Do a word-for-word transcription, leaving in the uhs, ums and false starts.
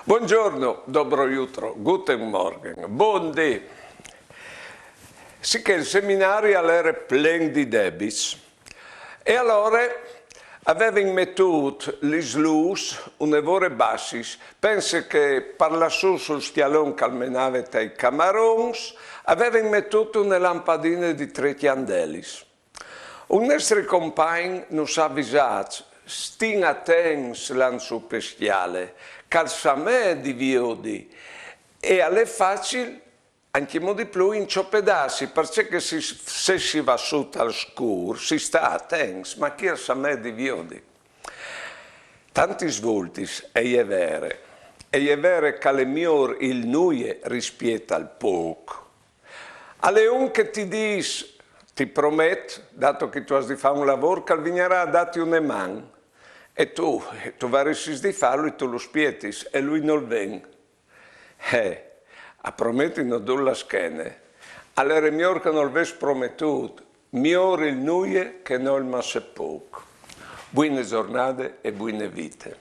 Buongiorno, dobro jutro, guten Morgen, bundì. Sichè il seminari al ere plen di debits. E alore a vevin metût lis lûs une vore bassis. Pense che par lassù sul scjalon che al menave tai camarons a vevin metût une lampadine di trê cjandelis. Un nestri compagn nus à visâts: «Stin atents là in sù pe scjale, che al somee di viodi, e al è facil ancjemò di plui inçopedâsi, parcè che se, se si va sù tal scûr si sta atents, ma chi al somee di viodi.» Tantis voltis e je vere, e je vere che al è miôr il nuie rispiet al pôc. Al è un che ti dîs: «Ti promet, dato che tu âs di fâ un lavôr, che al vignarà a dâti une man.» E tu, tu varessis di fâlu e tu lu spietis, e lui nol ven. Eh, a prometi no dûl la schene. Al ere miôr che nol ves prometût, miôr il nuie che no il masse pôc. Buine zornade e buine vite.